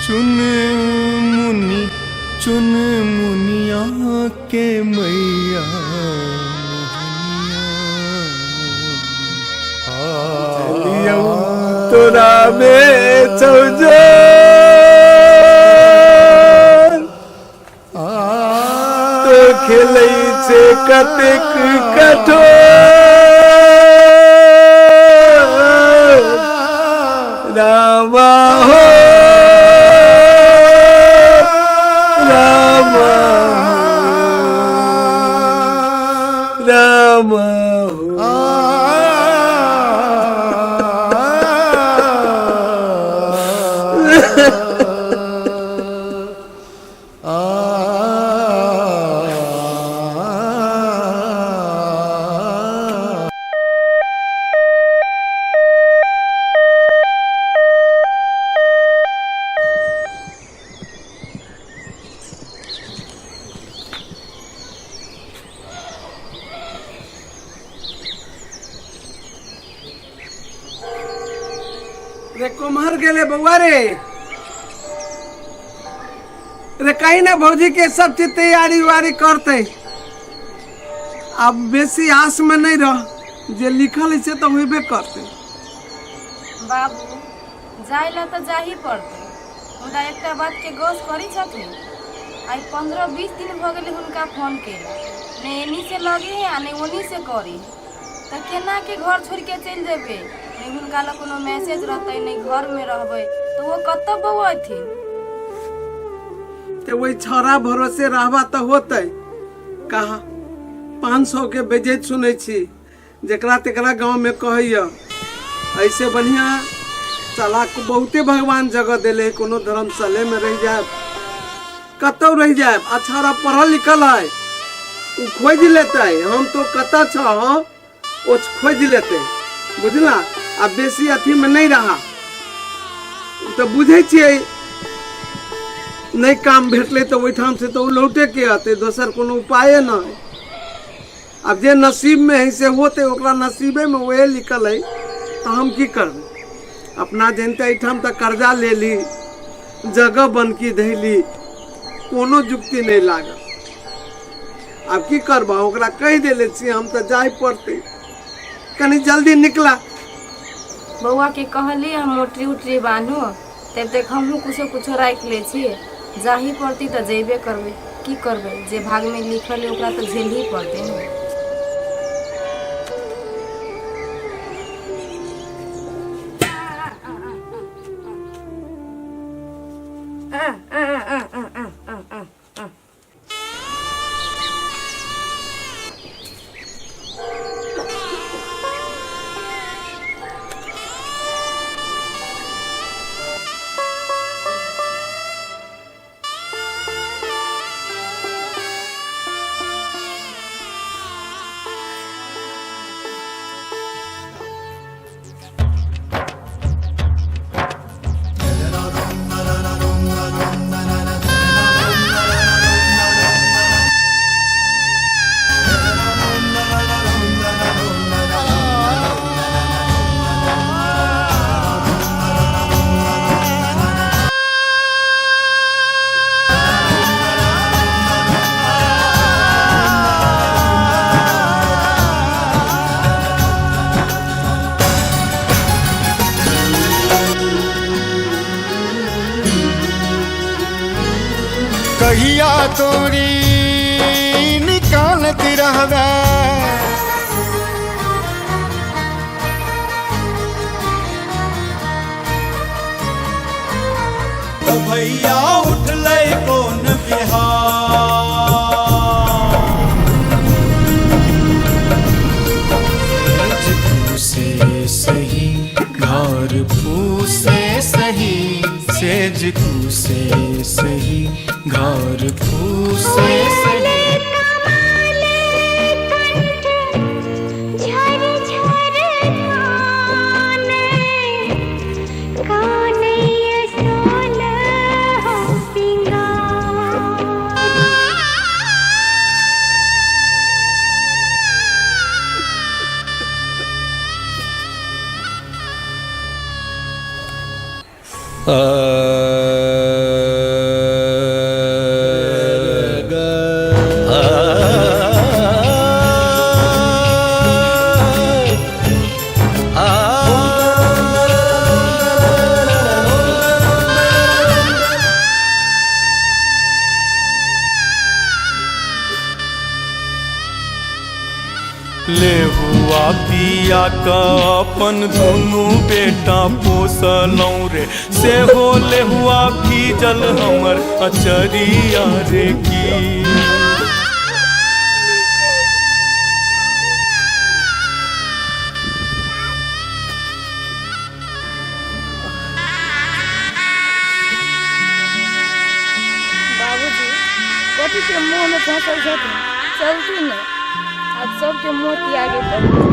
चुन मुनि चुन मुनिया के मैया लियौ तोरा में छौ जान तो खेलै छै कतेक कठोर रामा हो रामा हो रामा हो। रे कुम्हर गेले बौआ रे रे कहीं ना भौजी के सब चीज तैयारी उयारी करते। अब बेसी आस में नहीं रह, जे लिखल है से तो होबे करते। बाबू जाय ला तऽ जाही पड़तै, मुदा एकटा बात के गौर करै छथिन, आइ 15-20 दिन भऽ गेलै हुनका फोन केला, ने एनी से लगे है आ ने ओनी से करी, तऽ केना के घर छोड़ि के चलि जेबै? नहि हुनका लग कोनो मैसेज रहतै, नहि घर में रहबै, तऽ ओ कतऽ बौअथिन? ते वही छौड़ा भरोसे रहबा तऽ होतै कहाँ? 500 के बेजैत सुनै छी, जकरा तेकरा गाँव में कहैया। ऐसे बढ़िया चलाक बहुते भगवान जगह देले, कोनो धर्मशाले में रह जाए, कतौ रह जाए। अच्छा पढ़ल लिखल है, उ खोज लेतै। हम तो कतऽ छ ओ खोज लेतै, बुझला? आ बेसी अथी में नहीं रहा तऽ बुझै छियै, नहि काम भेटलै तऽ ओहिठाम से तऽ ओ लौटे के अतै, दोसर कोनो उपाये नहि। आब जे नसीब में है से होतै, ओकरा नसीबे में वएह लिखल है, तऽ हम की करबै? अपना जनते एहिठाम तऽ कर्जा ले ली, जगह बनकी धैली, कोनो जुक्ति नहि लागल। आब की करबह? ओकरा कहि देले छियै हम, तऽ जाय पड़तै। कनि जल्दी निकला। बौआ के कहली हम मोटरी उटरी बान्हू, तब तक हमहूँ कुछो कुछो राखि लै छी। जाही पड़तै तऽ जेबे करबै, की करबै? जे भागमे लिखल है ओकरा तऽ झेलही पड़तै ने। कहिया तोरी निकालत रहबे, भैया उठलै कोन बिहार। फूसे सही घर फूसे सही, सेज कुसे सही घर फूसे सही। लेहुआ पिया क अपन दुनू बेटा पोसलहुँ रे, सेहो लेहुआ भीजल हमर अचरिया रे की। बाबूजी कथी के मुंह में फंसल छथिन, चलती ने आज सबके मुंह त्यागे पड़तै।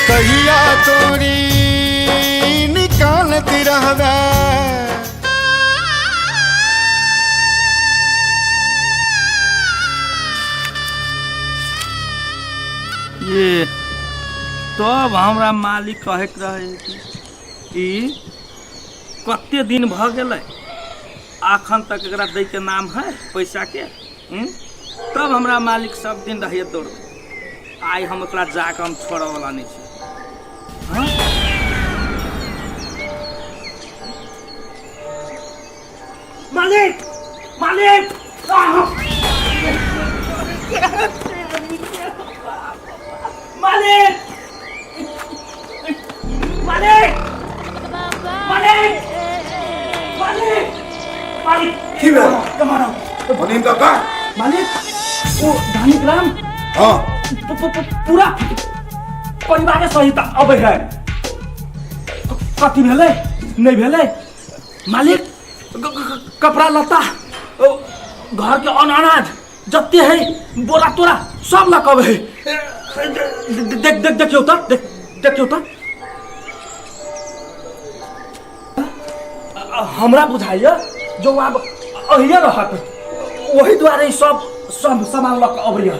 कहिया तोरी निकालत रहबे। ये तब हमरा मालिक कहैत रहे कि ई कते दिन भऽ गेलै अखन तक एकरा दै के नाम है पैसा के। तब हमरा मालिक सब दिन रहैए दौड़, आइ हम ओकरा जाके हम छोड़ऽ वाला नहीं छी। हाँ? मालिक मालिक मालिक मालिक मालिक मालिक मालिक की भेल? कमारो मुनीम काका? मालिक ओ धानिक राम हाँ पूरा परिवार सहित अबै है। कथी भेलै नहीं भेलै मालिक? कपड़ा लत्ता घर के अन्न अनाज जते है बोरा तोरा सब लऽ कऽ अबै है। देख देख देखियौ तऽ देख देखियौ तऽ हमरा बुझाइया जो आब अहिए रहत, ओही दुआरे ई सब सब सामान लऽ कऽ अबैया।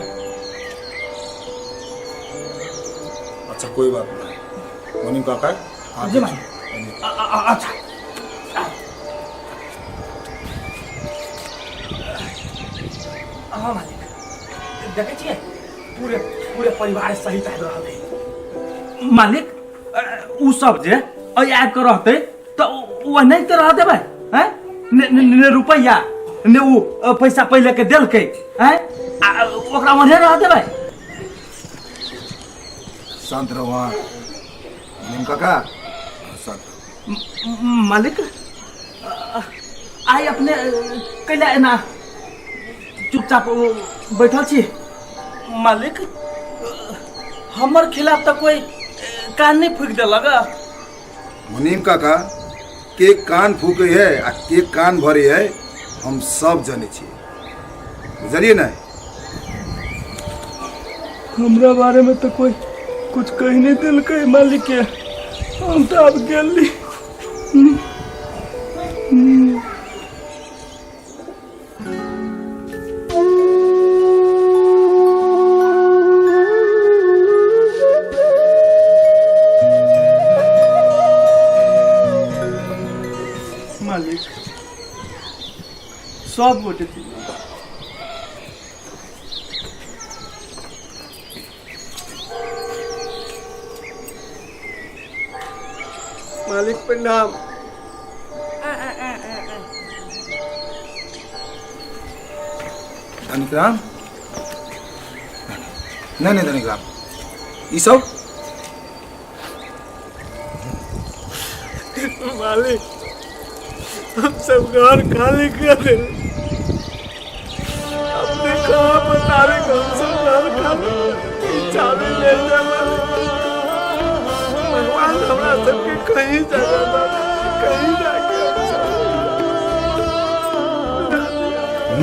अच्छा कोई बात नहीं मुनीम काका। हाँ, जी मालिक। अच्छा हाँ मालिक देखै छियै पूरे पूरे परिवार सहित आबि रहल है मालिक। उ सब जे एहि आबि कऽ रहतै तऽ ओ नहि तऽ रह देबै हैं? ने, ने, ने रुपैआ ने उ पैसा पहिले के देलकै हैं? आ ओकरा ओहने रह देबै? शांत रहो। हाँ मुनीम काका शांत रहो। मालिक आइ अपने कैला एना चुपचाप बैठल छी? मालिक हमर खिलाफ तऽ कोई कान नहीं फूकि देलक। मुनीम काका के कान फूके है आ के कान भरे है हम सब जाने छी, बुझलिए ना? हमरा बारे में तो कोई कुछ कही नहीं देलकै मालिक के, हम तो अब गेली। मालिक सब गोटे थी। मालिक प्रणाम। धनिक राम नहीं नहीं धनिक राम ई सब मालिक हम सब घर खाली कर दे, अपने कहाँ बता रहे हम सब घर खाली चाबी ले जा मालिक। भगवान हमरा सबके कहीं जगह ना दे, कहीं जाके हम सब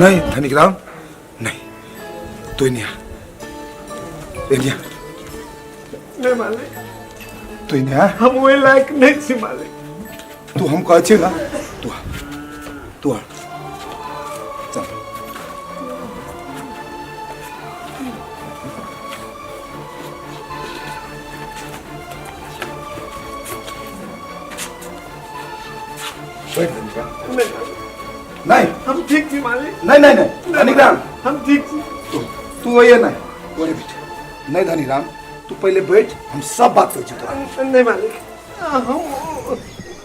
नहीं धनिक राम नहीं, तू इन्हें आ, इन्हें आ, नहीं मालिक तू इन्हें आ। हम वही लायक नहीं छी मालिक। तू हम कहै छी ना, तू आ, तू आ, चल। बैठ धनिक राम। नहीं नहीं हम ठीक छी मालिक। नहीं नहीं नहीं धनिक राम हम ठीक छी। तू वही नहीं वही बैठ। नहीं धनी राम तू पहले बैठ, हम सब बात कहै छी तोरा। नहीं मालिक हम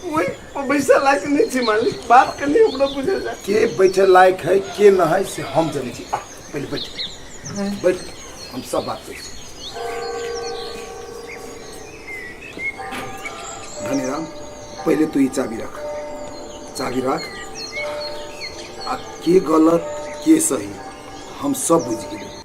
ओहि पर बैसऽ लायक नहि छी मालिक, बात कनि हमरो बुझल जाय। के बैठे लायक है के न है से हम जनै छी। आ पहिले बैठ बैठ, हम सब बात करै छी। धनीराम, पहिले तू ई चाबी रख, चाबी रख। आ के गलत के सही हम सब बुझि गेली।